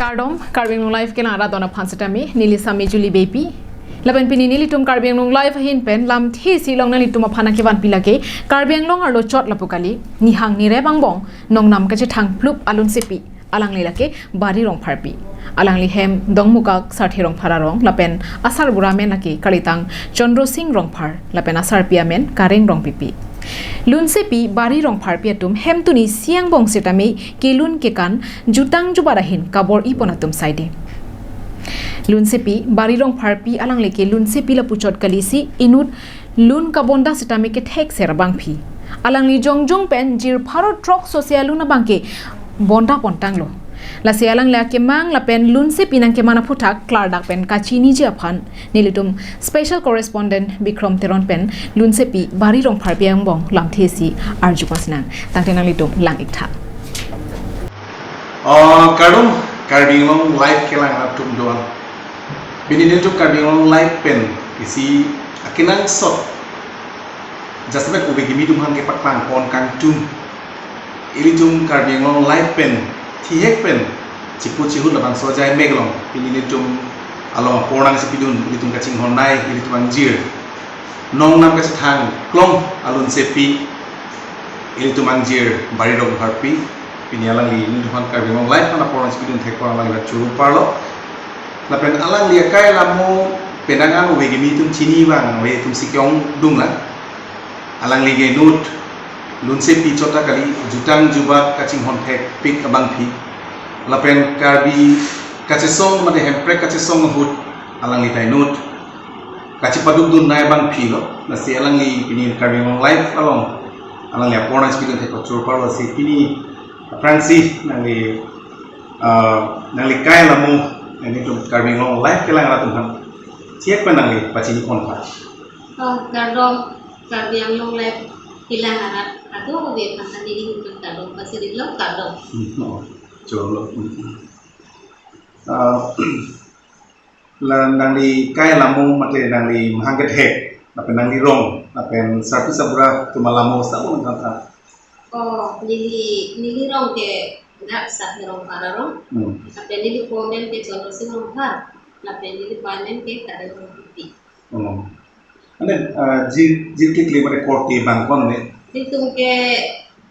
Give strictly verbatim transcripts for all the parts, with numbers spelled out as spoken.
Kardom, Karbi Anglong Live kelang arat don aphan setame, neli Sami Juli Beypi. Lapen pini nelitum Karbi Anglong Live ahin pen lamthe isi along nanglitum aphan kevan pi lake, Karbi Anglong arlo chot lapu kali, nihang nirep angbong, nongnam kachethang plup alunsepi, alangli lake Bari Rongpharpi. Alangli hem Dongmukak Sarthe Rongphar arong, lapen asarbura amen lake kalitang Chandra Sing Rongphar, lapen asarpi amen Kareng Rongpipi. Lunsepi Bari Rongpharpi atum hemtuni isi angbong setame kelun kekan jutang jubat ahin kabor-i pon atum saide. Lunsepi Bari Rongpharpi alangli ke lunsepi lapu chot kalisi inut lun kabonda setame kethek ser abangpi. Alangli jongjong pen jir pharo throksi alun abangke bonda pontanglo. Lasi alangli akemang lapen lunsepi nangkeman aphuthak klardak pen kachiniji aphan nelitum special correspondent Bikrom Teron pen lunsepi Bari Rongpharpi angbong lamthe isi arju pon sinang. Tangte nanglitum lang-iktha. Oh, kardom, Karbi Anglong Live kelang atum doan. Pini nelitum Karbi Anglong Live pen isi akenangsot jasemet ove kimi atum aphan kepaklang pon kangtung. Ilitum Karbi Anglong Live pen thihek pen chipu chihut labangso ajai mek along pini nelitum along apor nangchipidun, ilitum kachinghon nei, ilitum angjir. Nongnam kachethang klong alunsepi, ilitum angjir Bari Rongpharpi, pini alangli nelitum aphan Karbi Anglong Live aphan apor nangchipidun thek apor alangli choro parlo. Lapen alangli akai alamo penang an ove kimi atum chini abang, ove atum si ke-ongdung lang. Alangli ke inut lunsepi chot ta kali, jutang jubat kachinghon thekpik abangpi. Lapen Karbi kachesong mate Hemprek kachesong ahut alangli ta inut kachepadukdun nei abangpi lo. Lasi alangli pini Karbi Anglong Live along alangli apor nangchipidun thek choro parlo, lasi pini aphrangsi nangli, ah, nangli akai alamo, nelitum Karbi Anglong Live kelang arat atum aphan thihek pen nangli pachini pon tha. Oh, kardom, Karbi Anglong Live kelang arat kadokave aphan ta neli hingkan kardom pachini lo, kardom. Hmm, oh, choro. Hmm. Ah, la nangli akai alamo mate nangli mahang kethek, lapen nangli rong, lapen sarpi sarbura atum alamo sabo nangkantha. Oh, neli, neli rong ke dak Sarthe Rongphar arong. Hmm. Lapen neli po amen ke Chandra Sing Rongphar, lapen neli pa amen ke Kareng Rongpipi. Hmm. Ante, ah, jir, jir kekle mate korte abang ko-an le? Nelitum ke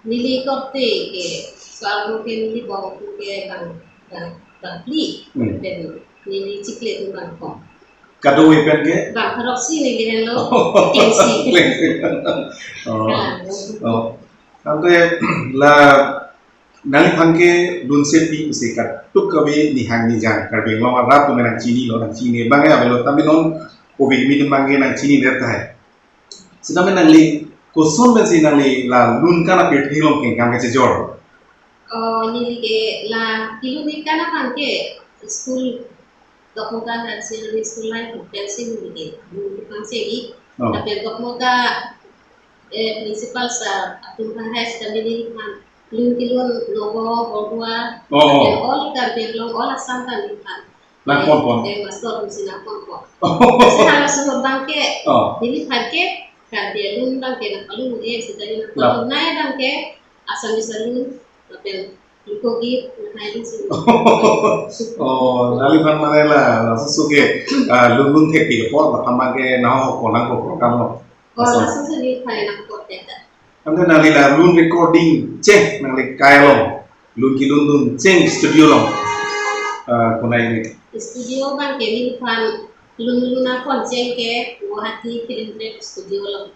neli korte ke, so-arlo ke neli bong atum ke bang, bang, bangphli. Hmm. Lapen neli chikle atum bangkong. Kadokave pen ke? Bang pharo isi neli henlo. Klengsi. Klengsi. Oh. Ah. Oh. Ante la nangliphan ke lunsepi pusi kadokave nihang nijang Karbi Anglong arat atum nangchinilo, nangchini abang ke avelo, tame non ove kimi atum abangke nangchinidet tahai. Setame nangli koson pensi nangli la lun kan apirthe along kengkam kachejor? Oh, neli ke la kelun kekan abangke school Dokmoka Higher Secondary School life pensi neli ke lun kekan si. Oh. Lapen Dokmoka, eh, principal sir atum aphan hai sitame neliphan lun kelun Nogo, Bordua, oh, oh, lapen all Karbi Anglong, all Assam ta neliphan nangpon pon. Eh, master atum si nangpon pon. Oh. Lasi halaso ahut abangke, oh, neliphan ke Karbi alun abangke nangpalun-e sitame, lap, nangpalun nei abangke Assamese alun, lapen Luko git, nahai di sini. Oh, nangliphan mane la, laso suke, ah, lun lun thekpik apot, laphan abangke nahok pon nangpo program lo. Oh, laso, laso sini phai nangpo teta. Ante nangli la lun recording cheng, nangli akai along, lun kelun duncheng studio along, ah, konat ni? Studio abangke neliphan lun lun nangpon cheng ke Guwahati Film Trade Studio along.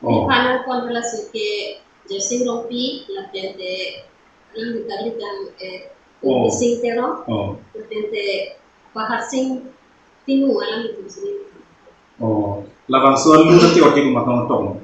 Oh. Neliphan nangpon halaso ke Joysing Rongpi, lapen te alang duta duta, eh, oh, Rupsing Teron, oh, lapen te Bahar Sing Timung, alanglitum si. Oh, labangso alun ate ot ke komat atum?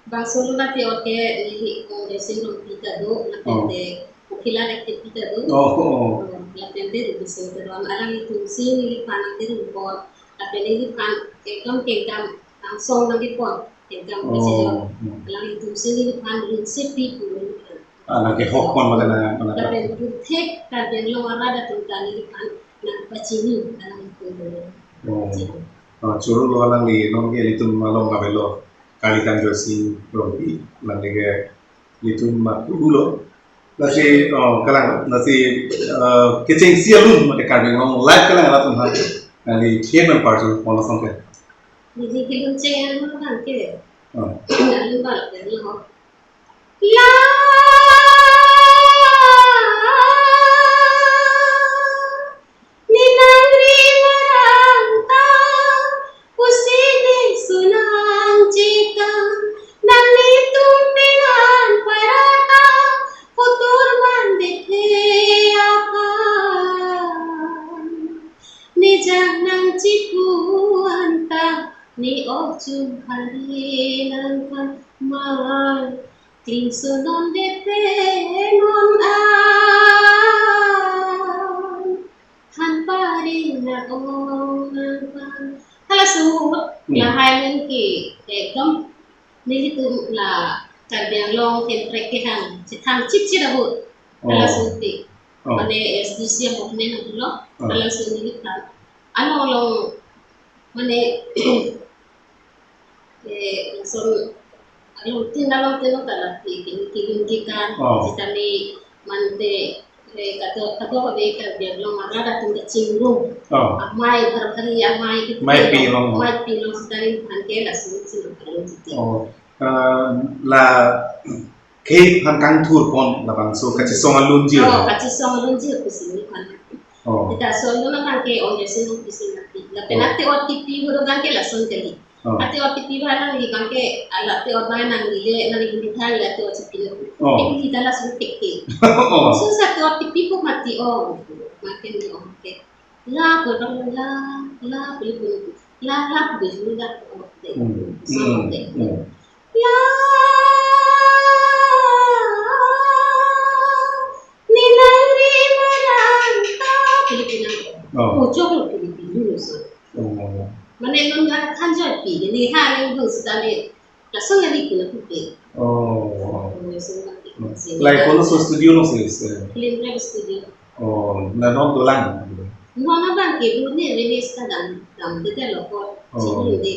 Bangso alun ate ot ke neli, oh, Joysing Rongpi ta do, lapen, oh, te Pokhilan Aktepi ta do. Oh, oh. Oh, lapen te Rupsing Teron, alanglitum si neliphan nangterung pon, lapen neliphan ekdom kengkam angsong nangkepon, kengkam, oh, kachejor. Hmm. Alanglitum si neliphan lunsepi pu neliphan. Ah, nangkehok pon mate nang, nang. Lapen puthek Karbi Anglong arat atum ta neliphan nangpachini alanglitum. Oh. Pachini. Ah, choro lo alangli, non ke ilitum along avelo, kalitang Joysing Rongpi, alangli ke ilitum ma kudu lo. Lasi, oh, kalang, lasi, eh, kechengsi alun mate Karbi Anglong live kalang arat atum aphan, neli thir nang parju pon asong ke. Neli kelun cheng alun abang ke. Oh. Alun abang ke lo. La, ninang ri marang ta, pusi ne sunang chikang, nanglitum penan parata, kutur bande the akan. Ne jang nangchipu anta, ne ochum hari nangkan mai. Klingso non dete non an, han pari na ong nangpan. Halaso ahut, Hmm. lahai amen ke, ekdom, nelitum la Karbi Anglong Hemprek kehang, chethang chipchip ahut. Oh. Halaso ahut. Oh. Mane S D C ahok ne nanglo, Oh. halaso nelitum. Along along, mane, eh, lason along tin along tin ta la pi pi pi pi kan Oh. sitame mante, eh, kato kato ka be Karbi Anglong arat atum ta chingrum. Oh. Amei bhar bhari amei ke Mei pi pi long. long. Mei pi long sitame aphan ke lason chingrum kalong titi. Oh. Eh, la khei aphan kangthur pon labangso kachesong alunjir. Oh, kachesong alunjir pusi nephan. Oh. Seta so alun abang ke ong jesi nung pusi mati. Lapen Oh. ate ot kipi ahut abang ke lason kali. Oh. Ate ot kipi ahut nangli abang ke, ala ate ot abang nangli le, nangli bini thang le ate ot kipi le. Oh. Ke bini ta lason peke. Oh. So sa ate ot kipi ahut mati ong. Mati ni ong ke. La, pu abang la, la, pu le pu. La, la, pu le pu la, ong te. Hmm. So, Hmm. ong te. Hmm. La, ninang ri marang ta, Filipina. Oh. Ojok lo Filipino so. Oh. Mane non ga thanjoi pi, ni ha neng bung sitame, lason neli puna pupe. Oh. Oh, so, Hmm. sini Like kan. Kono so studio no sih, eh? Film Rap Studio. Oh, la non dolang. Non abang ke, bu ne release ta dam, dam de lo ko, Oh. sini de.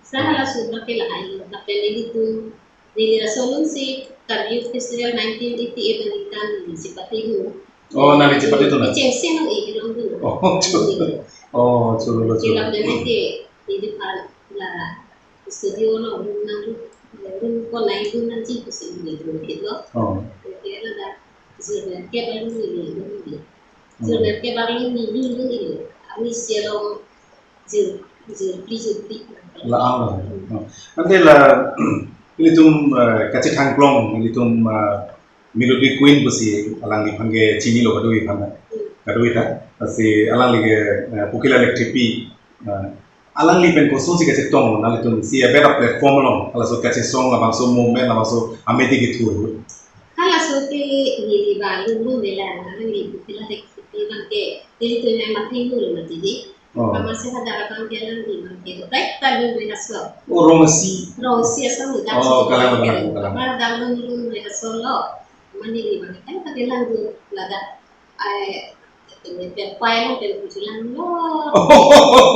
Sa halaso ahut abang ke lahai lo, lapen nelitum, neli laso alun si Karbi Youth Festival nineteen eighty-eight nangli ta neli chepate nu. Oh, nangli chepate tu na? Chengsi nang e long tu na. Oh, churu. Oh, churu lo, churu. Lapen ke, neliphan la studio lo, room nang, room ko nai room nangji pusi neli room kit lo. Oh. Ke la da, jurner ke balu neli, neli. Hmm. Jurner ke balu neli, neli. Ami si along jur, jurpli, jurpli. La ang. Hmm. Ante la, ilitum, eh, kachethang klong, ilitum, eh, Melody Queen pusi alangliphan ke chinilo kadokave aphan. Hmm. Kadokave ta. Lasi alangli ke, eh, Pokila Lekthepi, eh, alangli pen kosonsi kachetong nanglitum si a better platform along, halaso kachesong labangso moment, labangso amedi kethur. Halaso ke neli ba lulu mela, alangli Pokila Lekthepi abang ke, nelitum yang makai lulu mati di. Oh. Amatsi hadak abang ke alangli abang ke, baik ta lun rehearsal. Oh, rong isi. Rong isi asam lo, dak Oh, si kalang, kalang, kalang. Amat dak lun lun rehearsal lo. Mane neli abang ke, kan ta kelang dun ladak. Ai, ini pen pai lang, pen kuchulang lo.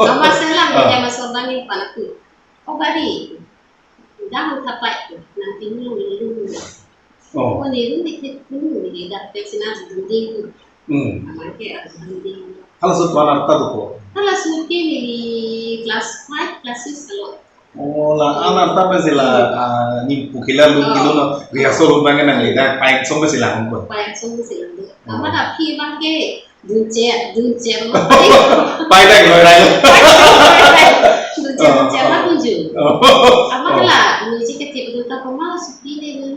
Amatsi lang, Ah. dia masuk abang ni panaku. Oh, bari. Dang thapai, nang timu lulu. Oh. Ko ni room ni kit punu ni dak pen sina dunding. Hmm. Amang ke ah dunding. Halaso ko-an arta do ko? Halaso ke neli class five, class six lo. Oh, la-an arta pensi la, ah, ni Pokila lun Oh. kilo no, rehearsal lun abang nangli dak payung song pensi lang ko. Payung song pensi lang do. Oh. Amat aphi abang ke, dunche, dunche, amat pai. Pai dak lo, rai lo. Dunche, Oh, dunche, oh. amat kunjung. Oh. Amat Oh. la, music ke tip dun ta ko ma supi ne dun.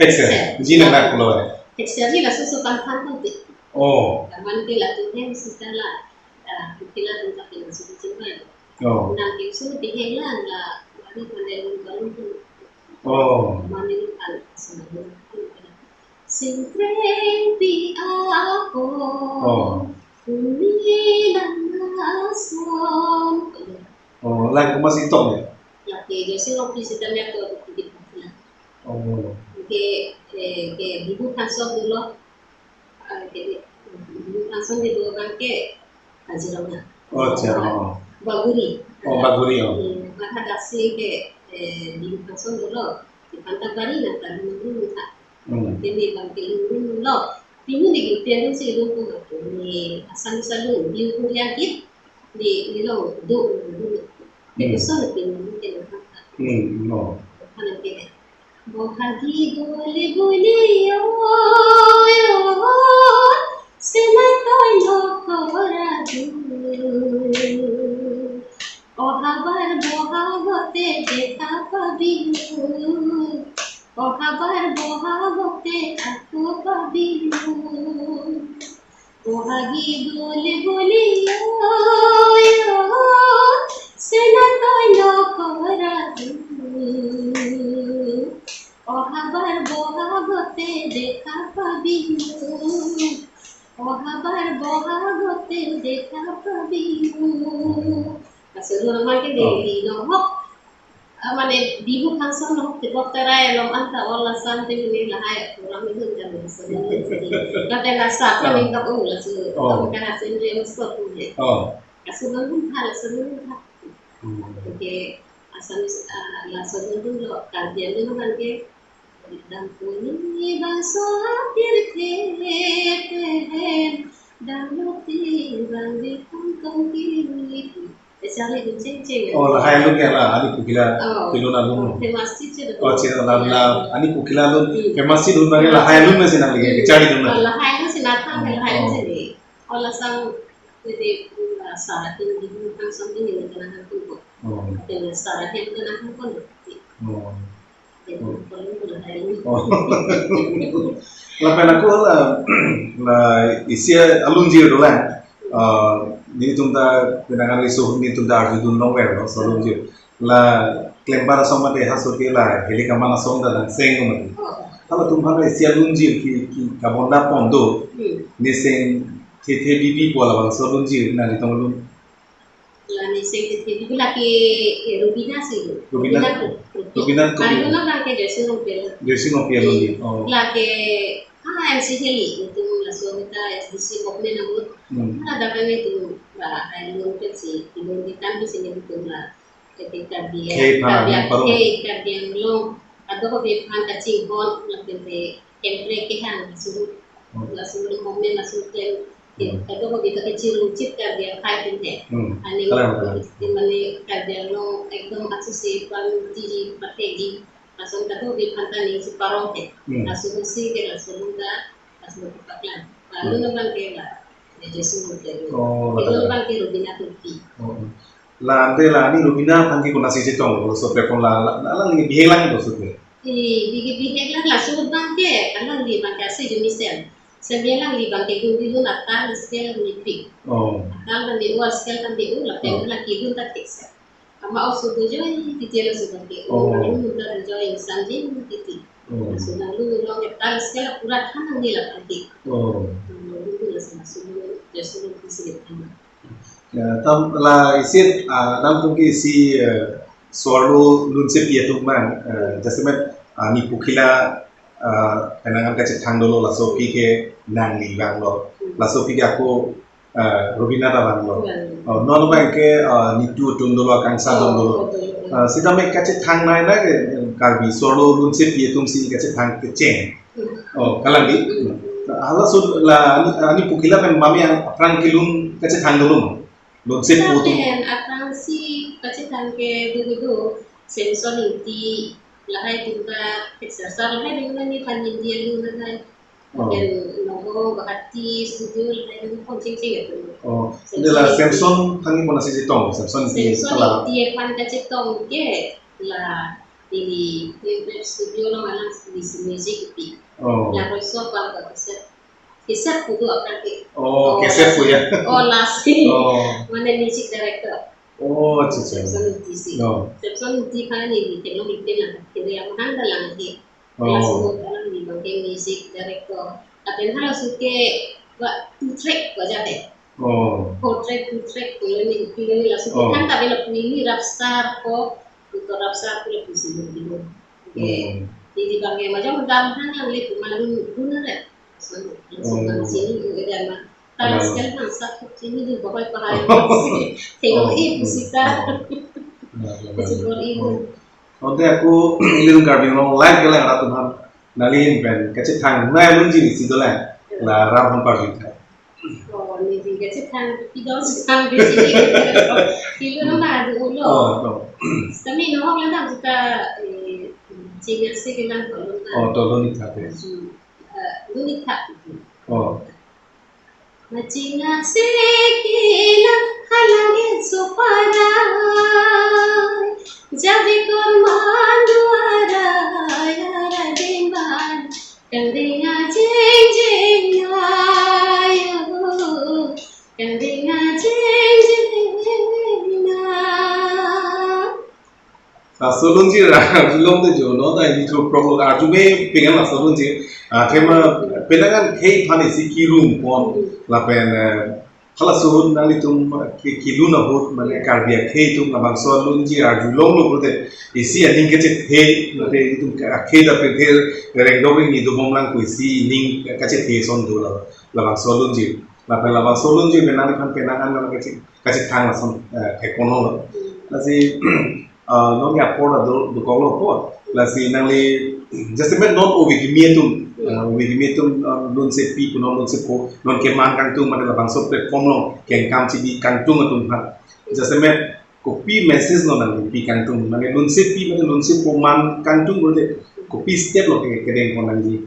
Texture. Texture. Ji nang nak pulo eh. Texture ji laso so panthan pon te. Oh. Amat ke latum hem sita la, ah, Pokila lun ta pina supi jimai. Oh. Nang ke so bihek lang la, mane pandai lun balun tu. Oh. Mane lun kan, so lun kan. Singkreng pi ako. Oh. Kuni lang ason. Oh, lang ko masih tok ya? Lake jesi lo pi sita me to di di. Oh. Ke, eh, ke Bibu Phanso dolo. Ah, ke Bibu Phanso di dolo abang ke Kaziranga. Oh, Kaziranga. Baguri. Oh, Baguri, oh. Hmm, maka dasi ke, eh, Bibu Phanso dolo. Di Pantabari na tadi nunggu minta. Hmm. Pini bang ke lun lo. Pini ni gite lun si lun pun aku ni asal selalu biu pun ya git. Ni ni lo do do. Ni Hmm. Kosong ni pini ni ke na. Hmm, no. Hana ke. Bohagi dole bole o, o, o, sena toi no kora du. Ohabar bohagote dekha pabi nu. Ohabar bohagote ako pabi nu. Bohagi dole bole o, o, sena toi no kora du. Ohabar bohagote dekha pabi nu. Ohabar bohagote dekha pabi nu. Kaso lo nama ke Oh. Delhi no hok. Ah, mane Bihu function no hok tebok terai alom anta ola san te ni lahai program ni dun kan so ni. Kata la sa Oh. Ni kap ula su. Oh. Kap kan asin dia mesti tu ni. Oh. Kaso lo pun hal so ni hal. Hmm. Oke, Assamese, ah, laso dun lo Karbi Anglong abang ke, dam puni bangso tirthe pen, dam lo ti bang di tong tong kiri. Echarli dun cheng cheng. Oh, lahai alun ke la, Ani Pokila Oh, kelun alun. Famous si che Oh, che la la, Ani Pokila alun, Hmm. Famous si dun bang ke lahai alun masi nang lagi, Hmm. Echarli dun Oh, na. Lahai alun si nathang, Hmm. Lahai alun Oh. Si ni. Ola sang Jadi, uh, Sarah tin di hang sang ini ni kena hang tu. Oh. Kena Sarah tin kena hang kon. Oh. Jadi, Oh. Kalau tu lah hari ini. Oh. Lapen ako la, la isi alunjir dolang. Uh, nelitum ta penang riso nelitum ta arjudun longver lo, so alunjir. La klem bar ason mate haso ke la heli kaman ason ta nang seng mati. Oh. Halatum aphan isi alunjir ke, ke kabonda pon do. Hmm. Ne seng thethe bibi pu labangso alunjir nanglitum alun. La ne seng thethe bibi la ke, eh, Rubina si lo. Rubina. Rubina Kro-, Kropi. Rubina Kropi. Kali mana bang ke Jersey Rongpi la. Jersey Rongpi alunjir. Hmm. Oh. La ke, ah, M C heli, itu laso kita S D C government abut. Hmm. Ada kan itu, bah, alun ke si, alun di kan di sini itu lah. Jadi Karbi, Khei phan Karbi, aning parong. Khei Karbi Anglong. Kadokave aphan kachinghon, lapen te kemprek kehang, laso, Hmm. Laso lo momen, laso klem. Hmm. Kadokave ta kachirung chit Karbi akhai pin he. Hmm. Aning, Kalang, kalang. Mane Karbi Anglong ekdom achusi pan tiji pategi. Laso kadokave aphan ta ning si parong he. Hmm. Laso si ke laso lo ta, laso lo paklang. Lalu Hmm. Nang ke la. Jadi semua ke. Oh, Itu betul. Nang ke Rubina Kropi. Oh. La ante la ni Rubina aphan ke konatsi chetong lo, so pe pon la, la, la, la ni bihek lang lo so pe. Eh, bihek, bihek lang laso abang ke, alangli abang ke ase jumi sem. Sem alangli abang ke gun dilun atal skel ni pik. Oh. Atal abang ni o skel abang ni o, lapen Oh. Alangli gun ta thik sem. Ama oso dojoy titi laso abang ke. Oh. Alangli ta dojoy insan jin titi. Oh. Laso alangli long ke atal skel pura than ni la pati. Oh. Alangli laso, laso, laso alangli si than. Ya, tam la isi, ah, nangtum ke isi, eh, so-arlo lunsepi atum abang, eh, jasemet, ah, Ani Pokila, ah, penang an kachethang dolo laso aphi ke nangli vanglo. Hmm. Laso aphi ke ako, eh, Rubina ta vanglo. Hmm. Oh, non abang ke, ah, nitu atum dolo, akangsha atum dolo. Oh, betul, betul. Ah, sitame kachethang nai na ke Karbi so-arlo lunsepi atum si kachethang kecheng. Oh, kalang di. Hmm. Halaso la Ani, Ani Pokila pen mami aphrang kelun kachethang dolo ma? Lunsepo atum. Lapen aphrangsi kachethang ke do do, Samson Ingti, lahai atum ta, Exercise lahai atum ta nephan India lu lahai. Oh. Lapen Nogo Guwahati studio lahai atum pon cheng cheng atum. Oh, Samson ante la Ingti. Samson aphan ke konatsi chetong, Samson Ingti Samson kala. Ingti aphan kachetong ke la Delhi, Green Grape Studio along alang si music pi. Oh. La roiso bang ba cassette. Cassette pu do aphrang ke. Oh, oh, cassette pu ya. Oh, lasi. Oh. Mane music director. Oh, acha, acha. Samson Ingti si. Oh. Samson Ingti aphan ni di tengok di tengok. Kiri yang mana dalang ke. Oh. Lasi mo dalang di bang ke music director. Tapi halaso ke ba two track baja he. Oh. Four track, two track, koloni, koloni laso Oh. Kan tapi la pini rap star ko, bukan rap star ko la pisi dulu. Oke. Hmm. Jadi bang ya macam dam hang yang lihat malam guna deh. So, langsung Oh. Kan sini juga ada mah. Kalau Alam. Sekali bang satu sini di bawah pahal sini. Tengok Oh. Eh, pusita. Oh. Nah, nah, nah. Kecuali Oh. Ante ako ilitum Karbi Anglong live kelang rat atum aphan. Nangli pen kachethang nai alunjir isi dolang, la ram aphan parjutha. Oh, neli kachethang pidon sethang di sini. Kilo na dulo. Oh, to. Kami no hong lang kita, eh, chinga si kilang kolon na. Oh, to lun-ik tha te. Hmm. Eh, lun-ik tha. Oh. Machinga si kilang halang inso parai. Jadi korman duarai ara dingban. Kandinga jing jing na yo. Kandinga jing jing na. Laso alunjir arjulong te jo no, ta ini through problem arjume penang laso alunjir. Ah, tema penang an khei aphan isi kirum pon, lapen, eh, halaso ahut nanglitum ke-, kelun ahut mane Karbi akhei atum labangso alunjir arjulonglo pulote isi aning kechethe, mane itum ke-, akhei ta pen rengdok rengni dobom lang pu isi aning kachethe ason do la, labangso alunjir. Lapen labangso alunjir pen nangliphan penang an nang kache-, kachethang ason, eh, theklonglo. Lasi, ah, non ke apor ado dokoklo apor. Lasi nangli, jasemet non ove kimi atum, ah, ove kimi atum, ah, lunsepi punon, lunsepo, non keman kangtung mane labangso platform along kengkam chidi kangtung atum aphan. Jasemet kopi message non nangpi kangtung, mane lunsepi mane lunsepo man kangtung pulote kopi step lo ke kedeng pon nangji.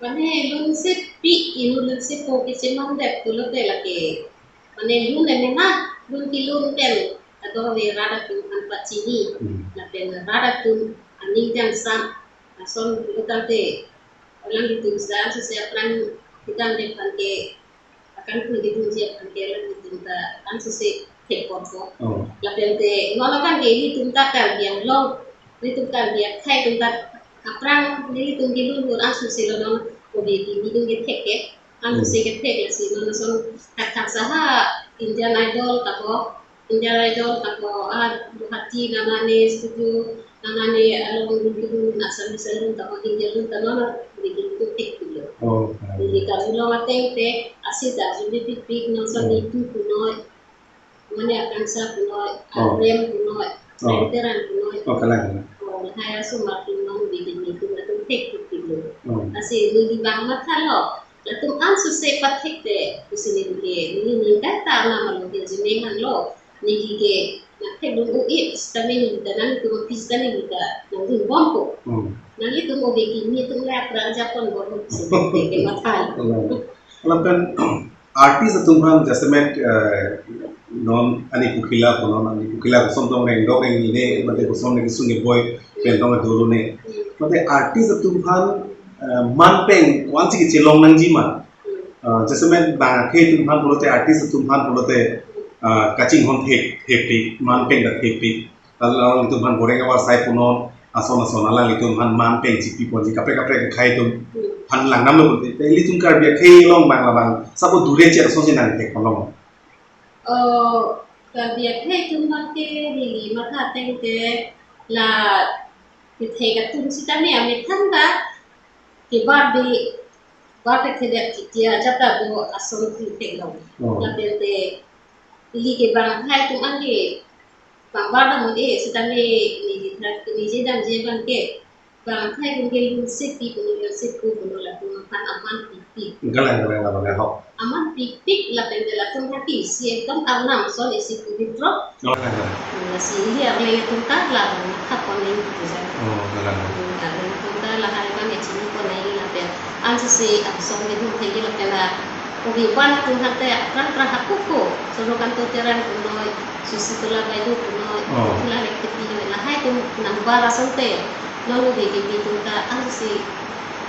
Mane lunsepi inut lunsepo kecheman det pulote lake. Mane lun eme na, lun kelun pen ado ave rat atum aphan pachini. Hmm. Lapen rat atum aning kangsam ason pulo tangte, alanglitum sa ansose aphrang kedam det aphan ke akangthu kedunji aphan ke alanglitum ta ansose thek ponpo. Oh. Lapen te non aphan ke ilitum ta Karbi Anglong, ilitum Karbi akhei atum ta aphrang ilitum kelun ahut ansose lo non ove kimi atum kethek ke. Ansose kethek lasi non ason thakthak sa ha Indian Idol ta ko, Indian Idol ta ko, ah, Guwahati namane studio, namane along lun kelun, Assamese alun ta ko, Hindi alun ta ko, non ove kimi atum thek pulo. Oh, ah. Neli karjulong ateng te, asi ta arju bipik pik, non ason Oh. Nitu punoi, mane Akansha punoi, Oh. Arem punoi, Oh. Prem Teron punoi. Oh, kalang, kalang. Oh, lahai asomar atum non ove kimi atum atum thek pik pulo. Oh. Lasi neli bang mathalo. Latum ansose pathek te, pusi neli ke, neli ning kata na malu ke jine han lo, neli ke, nangthek dun u-i, sitame neli ta nangtum pis ta neli ta, nangdun bompo. Hmm. Nanglitum ove kimi atum le apran japon bompo, pusi neli ke matha. Hmm. Lapen artist atum aphan jasemet, eh, non ani pukila punon, ani pukila koson tong rengdok rengni ne, mate koson ne kesung keboi pen tong dolo ne. Mate artist atum aphan, eh, man pen ko-ansi kechelong nangji ma. Eh, jasemet bang akhei atum aphan pulote, artist atum aphan pulote, eh, kachinghon thek, thekpik, man pen ta thekpik. Lalu alanglitum aphan goreng avar sai punon, ason ason alanglitum aphan man pen chipi ponji kaprek kaprek akhei atum aphan lang nam lo pulote. Te ilitum Karbi akhei along bang labang, sabo dure chet asonsi nangthek pon long. Oh, Karbi akhei atum aphan ke neli matha ateng te la kethek atum sitame amethang ta kebar de, bar kethedet kitia jata do ason thek long. Oh. Lapen te ili ke bang akhei atum an ke bang bar dam un-e sitame neli tha, neli je damji abang ke bang akhei atum ke lunsepi punon, lunsepo punon, latum aphan aman pikpik. Galang, galang, galang, galang, ho. Aman pikpik lapen te latum hati si ekdom arnam ason isi puvitro. Galang, galang. Hmm, lasi ili arleng atum ta labang matha pon nangji pu jan. Oh, galang, galang. Hmm, arleng atum ta lahai abang ke chini pon nangji lapen ansose angsong kedun thekji lapen la ove wan atum aphan te aphrang aphrang hako ko, Surjokanta Teron punoi, Susitala Baideo punoi, Oh. Prafula Lekthepi noi, lahai atum nangbar asonte, non ove kimi atum ta ansose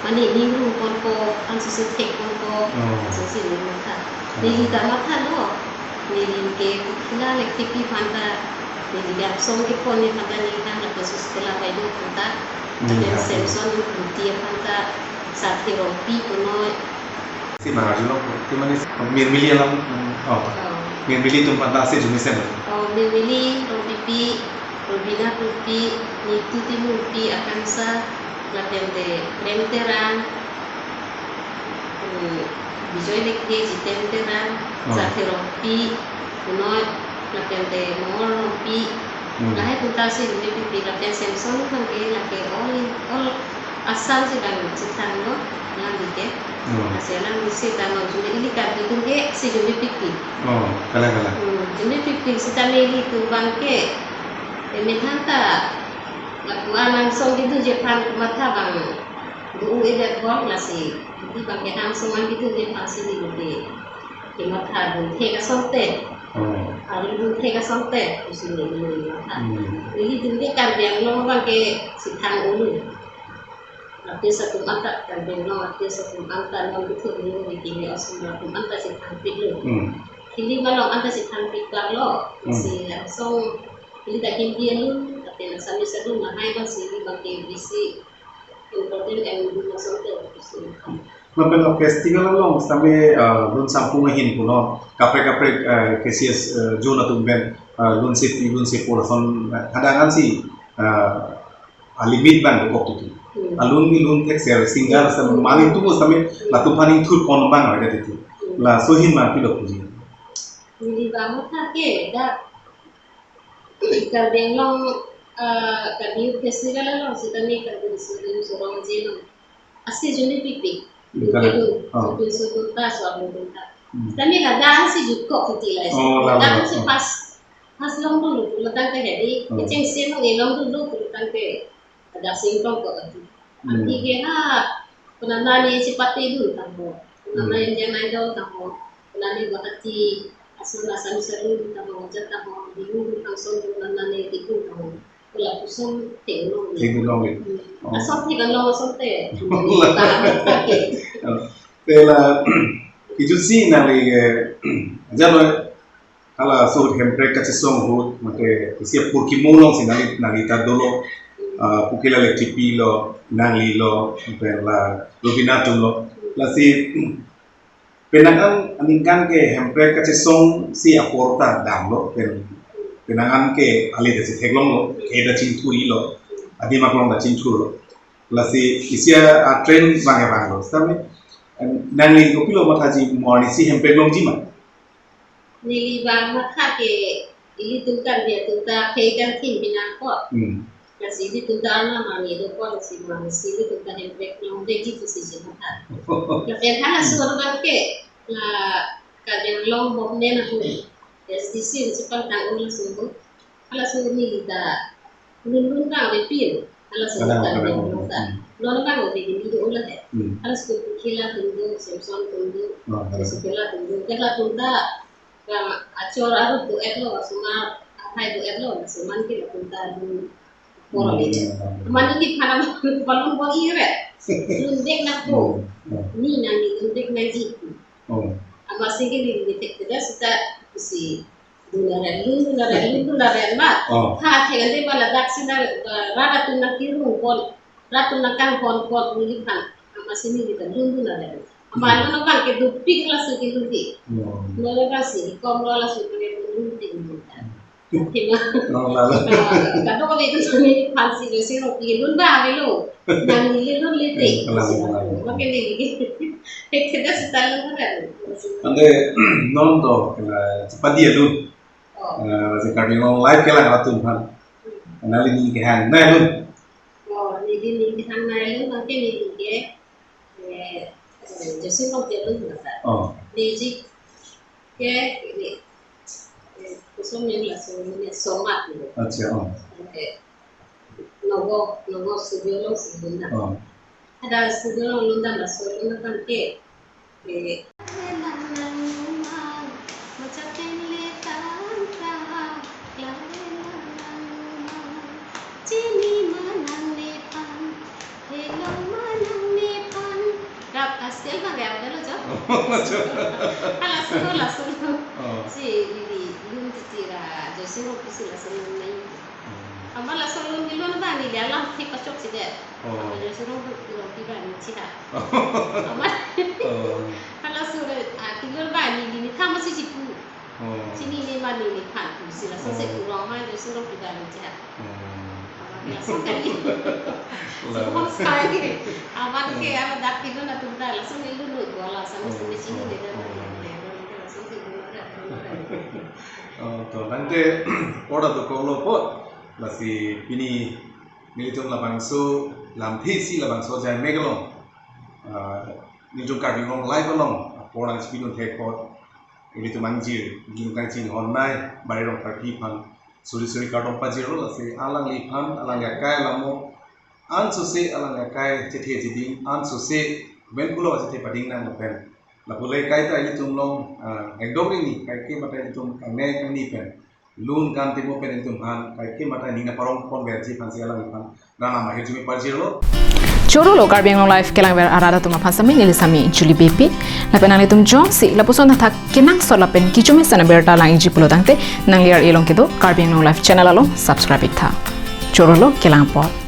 mane ningrum ponpo, ansose thek ponpo, Oh. ansose neli matha. Oh. Neli ta mathalo, neli ke Prafula Lekthepi aphan ta, neli ke angsong kepon aphan ta neli nang lapen Susitala Baideo aphan ta, Hmm, lapen ya. Samson Ingti aphan ta, Sarthe Rongpi punoi. Si bang arjulong, ti mane Mirmili alam, oh, Oh. Mirmili atum aphan ta si jumisen. Oh, Mirmili Rongpipi, Rubina Rongpi, Nitu Timungpi, Akansha, lapen te Prem Teron, hmm, Bijoy Lekthe, Jiten Teron, Oh. Sarthe Rongpi, punoi, lapen te Mongol Rongpi, Hmm. lahai atum ta si jumipikpik lapen Samson aphan ke lake all in all Assam si bang chethang lo, alanglike. Oh. Lasi alangli seta non jumbe ili Karbi atum ke si jumbe pikpik. Oh, kalang, kalang. Hmm, jumbe pikpik seta nelitum bang ke, eh, methang ta, lapu anang song kedunji aphan matha bang do-un-edet bom lasi, ili bang ke angsong an kedunji aphan si nelitum ke, kematha dun thek asonte. Oh. Aru dun thek asonte, pusi nelitum matha. Hmm. Nelitum ke Karbi Anglong bang ke chethang ulu. Artist atum anta, Karbi Anglong artist atum anta non kethur ni, kini osomar atum anta chethangpiklo. Hmm. Film along anta chethangpik bang lo, Hmm. si angsong ili ta Hindi alun, lapen Assamese alun, lahai bang si ili bang ke bisi important and dun asonte, pusi. Lapen la festival along sitame, uh, lun sampung ahin puno, kaprek kaprek, uh, K C S, uh, zone atum pen, uh, lun sepi, lun sepo lason, uh, hadak ansi, uh, a limit bang dokok tutu. Hmm. Alun ni lun thekser singer sa Hmm. mani tu sitame Hmm. latum aphan ingthur pon bang ada tutu. Hmm. Laso ahin ma pilo puji. Neli bang matha ke dak Karbi Anglong, eh, Karbi Youth Festival along sitame Karbi District Youth Forum aje along asi jumbe pikpik. Hmm, correct. Kedun, Oh. kedun so dunta, so abang dunta. Hmm. Sitame ladak si jutkok titi lai. Oh, ladak ladak, si oh. pas, pas longdunlo pulo tangte hedi, Oh. kechengsi along e longdunlo pulo tangte, ladak si ingtongkok ati. Hmm. Ati ke ha, penana ni chepate dun tangho. Penana Hmm. Indian Idol tangho. Penana ni Guwahati, ason Assamese alun tangho, jat tangho, Bihu function dun, penana ni Bihu tangho. Lapuson theklong. Theklong. Hmm. Oh. Ason theklong asonte. Ladak. Te la, kejutsi nangli, eh, jalo, hala so Hemprek kachesong ahut, mate isi apor kimo alongsi nangli, nangli ta dolo, ah, Pokila Lekthepi lo, nangli lo, mate la Rubina atum lo. Lasi, penang an aningkan ke Hemprek kachesong si apor ta damlo, pen, penang an ke ale ta si theklonglo, ke ta chingthurilo, adim aklong ta chingthurlo. Lasi isi a, a trend bang ya bang lo. Sitame, em, nangli kopilo mathaji mo arnisi Hemprek longji ma? Neli bang matha ke ilitum Karbi atum ta phei kangthim pinangkok. Hmm. Lasi ilitum ta arnam arni dokok lasi mo arnisi ilitum ta Hemprek longji pusi si matha. Lapen halaso abang ke la Karbi Anglong bom ne na hu. S D C si pangtang un laso hu. Halaso neli ta lunlun bang avepin. Halaso Kadang, ta kadang. lunlun ta. Hmm. Non bang ave neli do un la he. Hmm. Halaso Pokila atum do, Samson atum do, Oh, halaso. Jessica atum do. Ke latum ta, ka achor arut do-etlo, asomar ahai do-etlo, laso aman ke latum ta dun poro le. Hmm. Aman neli phan balun bor-i re. Lun dek nangpo. Hmm. Hmm. Ni nangli lun dek nangji. Oh. Amatsi ke neli thekthedet seta pusi dun lare, lun dun lare, lun dun lare ma. Oh. Ha, thek ante ma ladak si na, eh, rat atum nangkirung pon, rat atum nangkanghon pon neliphan. Amatsi neli ta lun dun lare. Ama Hmm. lun abang ke dopik laso kelun ke. Oh. Lun abang si kom lo laso ke lun ke lun ta. Thima. Oh, lalo. Ah, kadokave atum neliphan si Joyce Rongpi lun bang avelo. Nangli lun le te. Eh, kalang, kalang. Makin neli. Thekthedet seta lun kan. Ante non to, kena chepadi alun. Oh. Eh, si Karbi Anglong live kelang atum aphan. Hmm. Nangli neli kehang nai alun. Oh, neli neli kehang nai alun, makin neli ke, eh, eh, Joyce Rongpi alun mata. Oh. Music ke, ini, eh, kosonsi laso ini somat ini. Acha, oh. Eh, Nogo, Nogo studio alongsi lun na. Oh. Ada studio along lun dam laso lun dam ke, eh, Chini ma nangliphan, hello ma nangliphan. Rap, ah, scale bang rap dalo jo. Halaso, halaso. Oh. Si, neli, lun titi ra, Joyce Rongpi si laso lun nai. Hmm. Ama laso lun kelun bang neli alam thek pachok si det. Oh. Ama Joyce Rongpi bang neli chiha. Ama. Oh. Halaso re, ah, kelun bang neli ni thama si chipu. Oh. Chini ni ma neliphan pusi laso se Hmm. kurang ma Joyce Rongpi bang neli chiha. Hmm. Ama ke laso kali. Lalu. Semua sekali. Ama ke Hmm. ama dak kelun atum ta laso neli lun bola sama Hmm. sama chini ni dah Oh. ni ni ni laso se kelun dah. Oh, to, tangte order to kolo po, lasi pini nelitum labangso Lamthe isi labangso ajaimek along, ah, nelitum Karbi Anglong Live along apor nangchipidun thek apot ilitum angjir, ilitum kangchinghon nai Bari Rongpharpi aphan suri suri kardom pajirlo. Lasi alangliphan, alangli akai alamo, ansose alangli akai chethe chiding, ansose ven pulo chethe pading nang lapen lapu le kaita ilitum along, ah, ekdom rini kaike mate ilitum kangne kangni pen lun kan timo pen ilitum aphan kaike mate ning nangparong ponverji aphansi alangliphan nanam ahirjume pajirlo. Choro lo Karbi Anglong Live kelangver arat atum aphan sami, neli sami Julie Beypi. Lapen nanglitum jongsi lapuson athak kenangsot lapen kechomesen abirta langji pulo tangte, nangli ar-e along kedo Karbi Anglong Live channel along subscribe iktha. Choro lo, kelang apot.